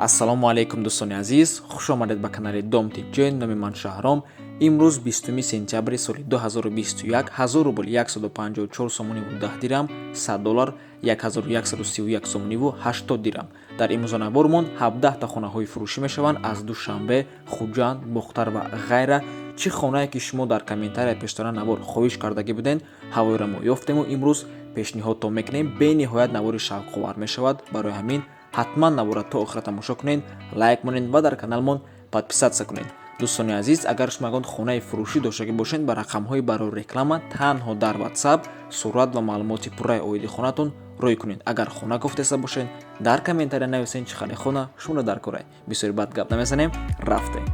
Ассалому алайкум, дӯстони азиз, хуш омадед ба канали Дом Тиҷ. Номи ман Шаҳром. Имрӯз 20 сентябри соли 2021, 1000 рубл 154 сомониву 10 дирам, 100 доллар 1131 сомониву 80 дирам. Дар имрӯза навормон 17 та хонаҳои фурӯшӣ мешаванд аз Душанбе, Хуҷанд, Бохтар ва ғайра. Чӣ хонае ки шумо дар комментария пештара навор хоҳиш кардагӣ буден, ҳавоиро мо ёфтему имрӯз пешниҳодтон мекунем. Бениҳоят навори шавқовар мешавад, барои ҳамин ҳатман навора то охира тамошо кунед, лайк монед ва дар каналмон подписаться кунед. Дӯстони азиз, агар шумо ягон хонаи фурӯшӣ доштагӣ бошед, ба рақамҳои барои реклама танҳо дар WhatsApp сурат ва маълумоти пурраи оиди хонатон рӯй кунед. Агар хона гуфтеста бошед, дар комментария нависед, чӣ хеле хона шуморо дар корай. Бисёри бад гап намезанем, рафтем.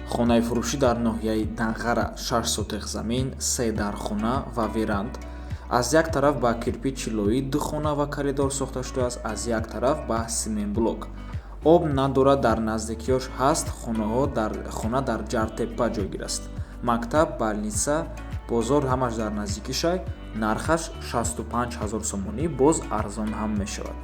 Хонаи фурӯшӣ дар ноҳияи Данғара, 6 сотих замин, се дархона ва веранд. Аз як тараф ба кирпичи лоӣ ду хона ва коридор сохта шудааст, аз як тараф ба семенблок. Об надорад, дар наздикиёш ҳаст хонаҳо. Дар хона дар Ҷартеппа ҷойгир аст. Мактаб, больница, бозор ҳамаш дар наздикишай. Нархаш 65 ҳазор сомонӣ, боз арзон ҳам мешавад.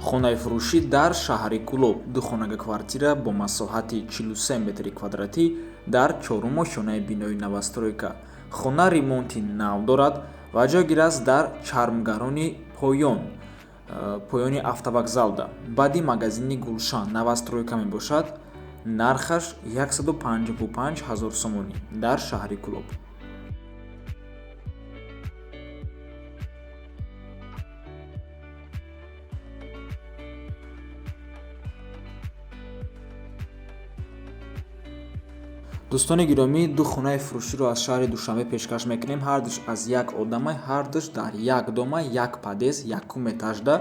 Хонаи фурӯшӣ дар шаҳри Кӯлоб, духонага квартира бо масоҳати 43 метри квадратӣ дар чорум ошёнаи бинои новостройка. Хона ремонти нав дорад ва ҷойгир аст дар Чармгарони поён, поёни автовокзалда, баъди магазини Гулшан, новостройка мебошад. Нархаш 155 ҳазор сомонӣ дар шаҳри Кӯлоб. Дӯстони гиромӣ, ду хонаи фурӯширо аз шаҳри Душанбе пешкаш мекунем. Ҳардуш аз як одамай, ҳардуш дар як дома, як подъезд, якум этажда.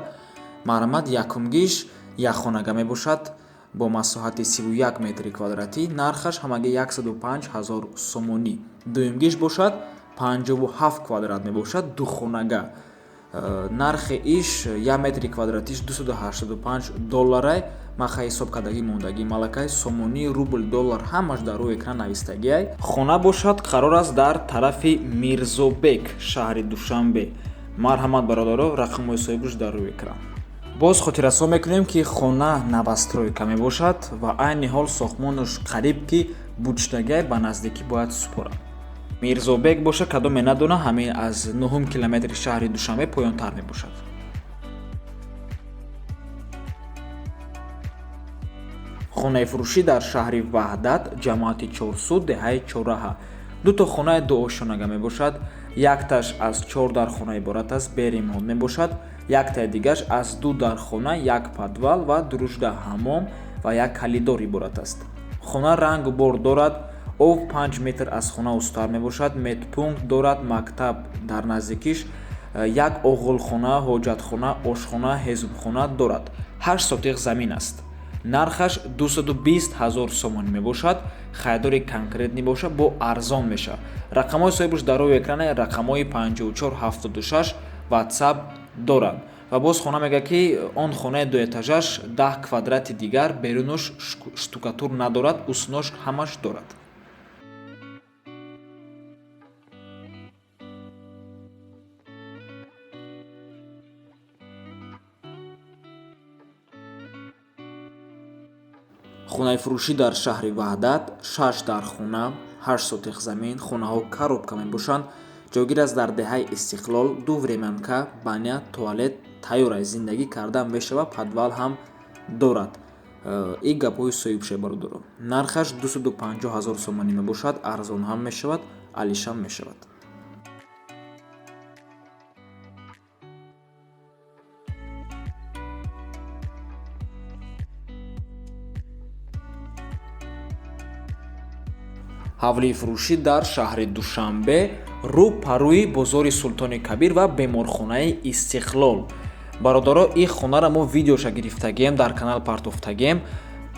Марҳамат, якумгиш якхонага мебошад бо масоҳати 31 метри квадратӣ, нархаш ҳамагӣ 105 ҳазор сомонӣ. Дуюмгиш бошад 57 квадрат мебошад, духонага. Нархи иш 1 метри квадратиш 285 долларай. Маха ҳисоб кардагӣ мондагӣ малакай, сомонӣ, рубл, доллар ҳамаш дар рӯи экран навистагиай. Хона бошад қарор аст дар тарафи Мирзобек шаҳри Душанбе. Марҳамат, бародаро, рақамҳои соҳибуш дар рӯи экран. Боз хотиррасон мекунем, ки хона новостройка мебошад ва айни ҳол сохтмонаш қариб ки бучдагиай, ба наздикӣ бояд супорад. Мирзобек боша, кадоме надона, ҳамин аз нуҳум километри шаҳри Душанбе поёнтар мебошад. Хонаи фурӯшӣ дар шаҳри Ваҳдат, ҷамоати Чорсу, деҳаи Чораҳа, дуто хонаи дуошонага мебошад. Якташ аз чор дархона иборат аст, бе ремонт мебошад. Яктаи дигаш аз ду дархона, як подвал ва дурушда ҳаммом ва як калидор иборат аст. Хона рангу бор дорад. Об 5 метр аз хона устар мебошад. Медпункт дорад, мактаб дар наздикиш, як оғилхона, ҳоҷатхона, ошхона, ҳезумхона дорад. 8 сотих замин аст. Нархаш 220 ҳазор сомонӣ мебошад. Харидори конкретный бошад, бо арзон мешавад. Рақамҳои соҳибуш дар рӯи экране, рақамҳои 54 76 WhatsApp доранд. Ва боз хона мегӯяд, ки он хонаи дуэтажаш 10 квадрати дигар берунуш штукатур надорад, уснош ҳамаш дорад. Хонаи фурӯшӣ дар шаҳри Ваҳдат, шаш дархона, 8 сотих замин, хонаҳо коробка мебошанд. Ҷойгир аст дар деҳаи Истиқлол. Ду времянка, баня, туалет тайёр аст, зиндагӣ кардан мешавад, подвал ҳам дорад. Ин гапҳои соҳибше, бародаро. Нархаш 250 ҳазор сомонӣ мебошад, арзон ҳам мешавад, алишам мешавад. Ҳавлии фурӯшӣ дар шаҳри Душанбе, рӯ парӯи бозори Султони Кабир ва беморхонаи Истиқлол. Бародаро, ин хонаро мо видеоша гирифтагием, дар канал партофтагием.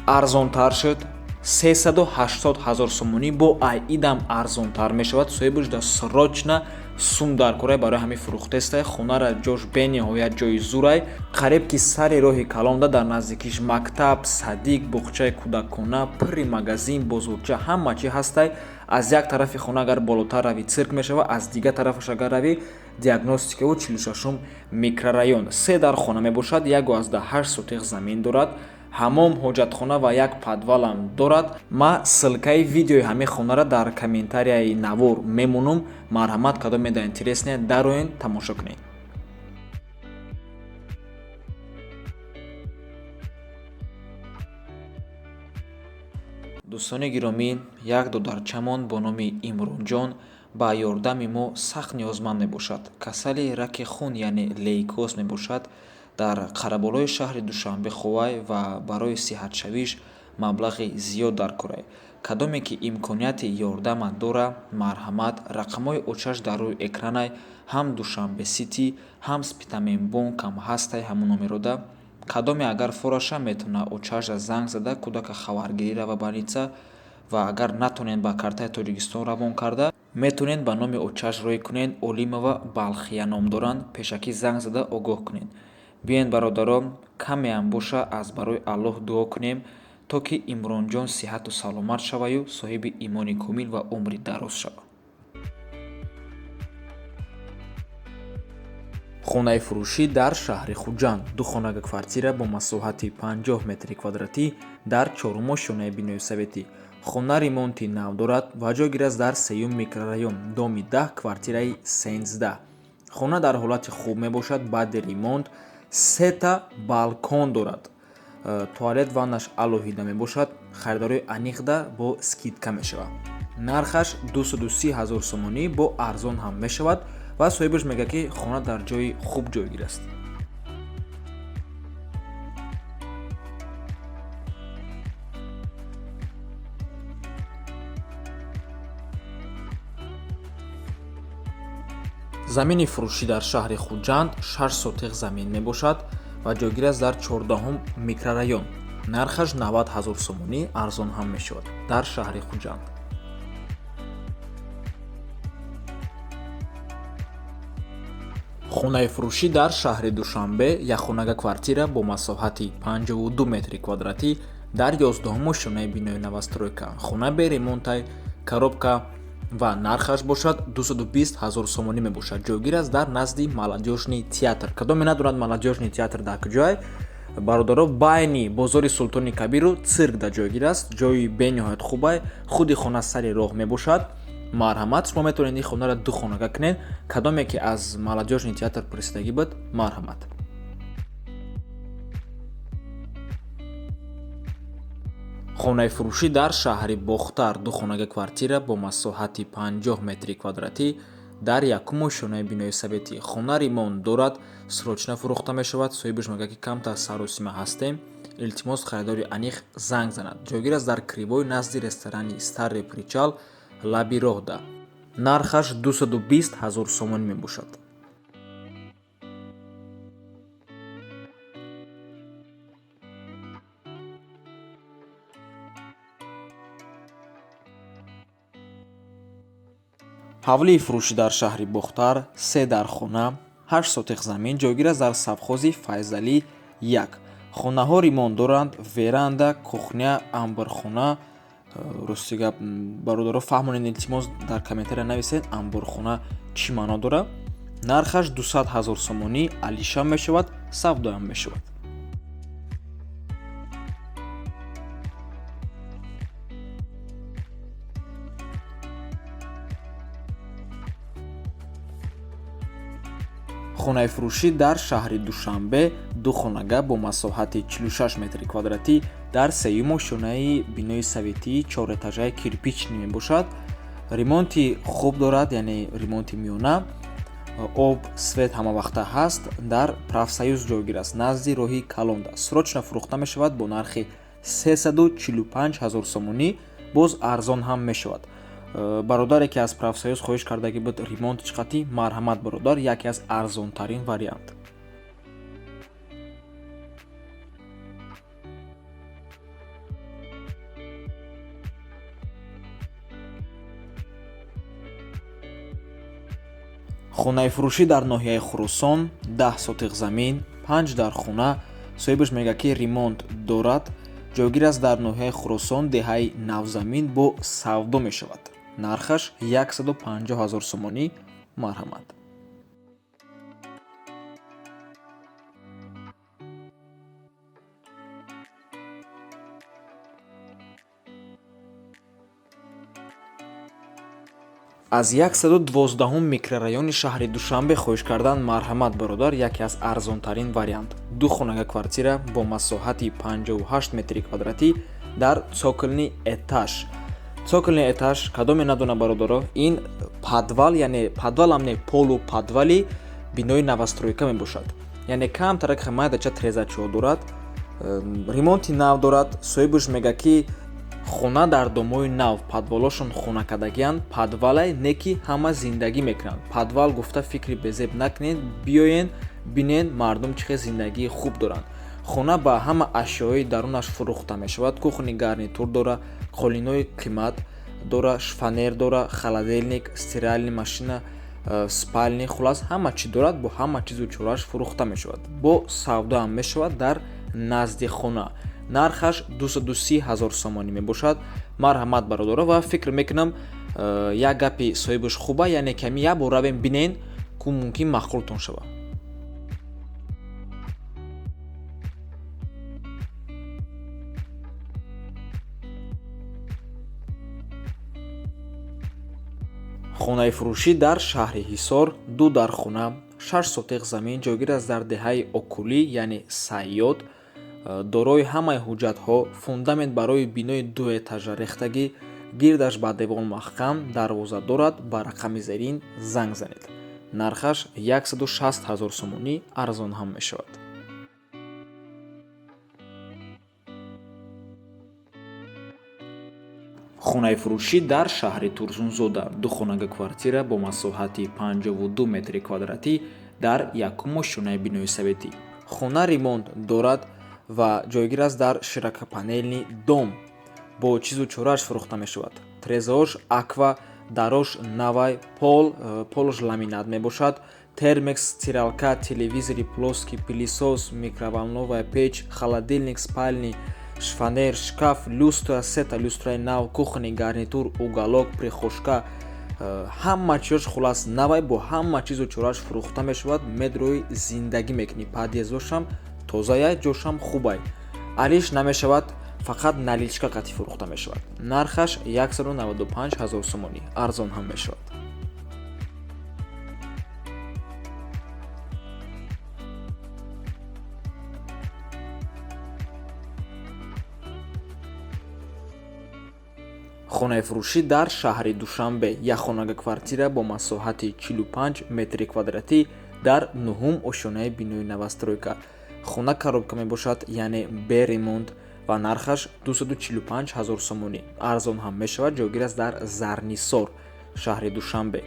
Арзонтар шуд, 380 ҳазор сомонӣ, бо айидам арзонтар мешавад. Соҳибаш да срочно сум дар корай, барои ҳамин фурӯхтестай хонара. Ҷош бениҳоят ҷои зурай, қариб ки сари роҳи калонда, дар наздикиш мактаб, садик, буғчаи кӯдакона, пурри магазин, бозорча, ҳама чи ҳастай. Аз як тарафи хона агар болотар равӣ, цирк мешавад, аз дигар тарафаш агар равӣ, Диагностикаву 46-ум микрорайон. Се дар хона мебошад, 1,8 сотих замин дорад, ҳамом, ҳоҷатхона ва як подвалам дорад. Ма ссылкаи видеои ҳамин хонаро дар комментарияи навор мемонам. Марҳамат, кадоме да интересно, дароен, тамошо кунед. Дӯстони гиромӣ, як додарчамон бо номи Имронҷон ба ёрдами мо сахт ниёзманд мебошад. Касали раки хун, яъне лейкоз мебошад. Дар қараболои шаҳри Душанбе ховай ва барои сиҳатшавиш маблағи зиёд даркорай. Кадоме ки имконияти ёрдама дора, марҳамат, рақамҳои очаш дар рӯи экранай, ҳам Душанбе Сити, ҳам Спитамен бонкам ҳастай ҳамун номерода. Кадоме агар фораша, метавона очаша занг зада, кӯдака хабаргирӣ рава больница, ва агар натонед ба картаи Тоҷикистон равон карда, метавонед ба номи очаш рӯй кунед. Олимова Балхия ном доранд. Пешакӣ занг зада огоҳ кунед. Биёед, бародарон, камеам боша, аз барои Аллоҳ дуо кунем, то ки Имронҷон сиҳату саломат шаваю соҳиби имони комил ва умри дароз шавад. Хонаи фурӯшӣ дар шаҳри Хуҷанд, ду хонага квартира бо масоҳати 50 метри квадратӣ дар чоруму шонаи бинои советӣ. Хона ремонти нав дорад ва ҷойгир аст дар сеюм микрорайон, доми 10, квартираи 13. Хона дар ҳолати хуб мебошад, баъди ремонт сета балкон дорад. Туалет, ваннаш алоҳида мебошад. Харидорои аниқда бо скидка мешавад. Нархаш 230 ҳазор сомонӣ, бо арзон ҳам мешавад ва соҳибаш мегӯяд, ки хона дар ҷои хуб ҷойгир аст. Замини фурӯшӣ дар шаҳри Хуҷанд, 6 сотих замин мебошад ва ҷойгир аст дар 14-ум микрорайон. Нархаш 90 ҳазор сомонӣ, арзон ҳам мешавад, дар шаҳри Хуҷанд. Хонаи фурӯшӣ дар шаҳри Душанбе, якхонага квартира бо масоҳати 52 метри квадратӣ дар 11-уму шонаи бинои новостройка. Хона бе ремонтай, коробка ва нархаш бошад 220 ҳазор сомонӣ мебошад. Ҷойгир аст дар назди Молодёжный театр. Кадоме надонад Молодёжный театр дар куҷое, бародаро, байни бозори Султони Кабиру цирк дар ҷойгир аст. Ҷои бениҳоят хубай, худи хона сари роҳ мебошад. Марҳамат, шумо метавонед ин хонаро ду хонага кунед. Кадоме ки аз Молодёжный театр пурсидагӣ буд, марҳамат. Хонаи фурӯшӣ дар шаҳри Бохтар, ду хонага квартира бо масоҳати 50 метри квадратӣ дар якуму шонаи бинои советӣ. Хона ремонт дорад, срочно фурӯхта мешавад. Соҳибаш мегӯяд, ки камтар саросима ҳастем, илтимос, харидори аниқ занг занад. Ҷойгир аст дар Кривой, назди ресторани Старый причал, лаби роҳда. Нархаш 220 ҳазор сомонӣ мебошад. Ҳавлии фурӯшӣ дар шаҳри Бохтар, се дар хона, 8 сотих замин, ҷойгир аст дар совхози Файзалӣ 1. Хонаҳо ремонт доранд, веранда, кухня, амбархона. Рости гап, бародаро, фаҳмонед, илтимос, дар комментария нависед, амборхона чӣ маъно дорад. Нархаш 200 ҳазор сомонӣ, алиша мешавад, савдоам мешавад. Хонаи фурӯшӣ дар шаҳри Душанбе, ду хонага бо масоҳати 46 метри квадратӣ дар сеюму шонаи бинои советии чорэтажаи кирпичный мебошад. Ремонти хуб дорад, яъне ремонти миёна. Об, свет ҳамавақта ҳаст. Дар Профсоюз ҷойгир аст, назди роҳи Калонда. Срочно фурӯхта мешавад бо нархи 345 ҳазор сомонӣ, боз арзон ҳам мешавад. Бародаре ки аз Профсоюз хоҳиш кардагӣ буд ремонт чиқатӣ, марҳамат, бародар, яке аз арзонтарин вариант. Хонаи фурӯшӣ дар ноҳияи Хуросон, 10 сотих замин, панҷ дар хона. Соҳибаш мегӯяд, ки ремонт дорад. Ҷойгир аст дар ноҳияи Хуросон, деҳаи Навзамин, бо савдо мешавад. Нархаш 150 000 сомонӣ. Марҳамат. Аз 112 микрорайони шаҳри Душанбе хоҳиш кардан. Марҳамат, бародар, яке аз арзонтарин вариант: ду хонага квартира бо масоҳати 58 метри квадратӣ дар цокольный этаж. Цокольный этаж кадоме надона, бародаро, ин подвал, яъне подвалам не, полуподвали бинои новостройка мебошад, яъне камтарак майдача трезачиҳо дорад, ремонти нав дорад. Соҳибаш мега, ки хона дар домои нав подвалошон хонакардагианд. Подвалай не, ки ҳама зиндагӣ мекунанд. Подвал гуфта фикри безеб накунед, биёен, бинен мардум чӣ хел зиндагии хуб доранд. Хона ба ҳама ашёи дарунаш фурӯхта мешавад. Кухонный гарнитур дора, қолинои қимат дора, шифоньер дора, холодильник, стиральный машина, спальни, хулас, ҳама чӣ дорад. Бо ҳама чизу чорааш фурӯхта мешавад, бо савдоам мешавад. Дар назди хона нархаш 230 ҳазор сомонӣ мебошад. Марҳамат, бародаро. Ва фикр мекунам, як гапи соҳибаш хуба, яъне ками як бор равем, бинен, ку мумкин маъқултон шавад. Хонаи фурӯшӣ дар шаҳри Ҳисор: ду дархона, 6 сотих замин, ҷойгир аст дар деҳаи Окулӣ, яъне Сайёд, дорои ҳамаи ҳуҷҷатҳо, фундамент барои бинои дуэтажа рехтагӣ, гирдаш ба девол маҳкам, дарвоза дорад. Ба рақами зерин занг занед. Нархаш 160 ҳазор сомонӣ, арзон ҳам мешавад. Хонаи фурӯшӣ дар шаҳри Турсунзода: духонага квартира бо масоҳати 52 метри квадратӣ дар якум ошёнаи бинои советӣ. Хона ремонт дорад ва ҷойгир аст дар широкопанельный дом. Бо чизу чорааш фурӯхта мешавад. Трезаош Аква, дарош навай, пол полош ламинат мебошад. Термекс стиралка, телевизори плоский, пылесос, микроволновая печь, холодильник, спальни, шифоньер, шкаф, люстра, сета люстраи нав, кухонный гарнитур, уголок, прихожка, ҳама чизош хулас навай. Бо ҳама чизу чорааш фурӯхта мешавад. Медрои зиндагӣ мекунӣ. Подъездошам тозая, ҷошам хубай, алиш намешавад, фақат наличка қатӣ фурӯхта мешавад. Нархаш 195 ҳазор сомонӣ, арзон ҳам мешавад. Хонаи фурӯшӣ дар шаҳри Душанбе: якхонага квартира бо масоҳати 45 метри квадратӣ дар нуҳум ошёнаи бинои новостройка. Хона коробка мебошад, яъне бе ремонт, ва нархаш 245 ҳазор сомонӣ, арзон ҳам мешавад. Ҷойгир аст дар Зарнисор, шаҳри Душанбе.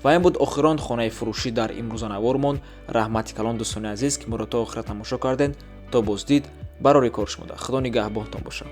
Ва ин буд охирон хонаи фурӯшӣ дар имрӯза навормон. Раҳмати калон, дӯстони азиз, ки моро то охира тамошо кардед. То боздид, барори кор шумода, Худо нигаҳбонтон бошад.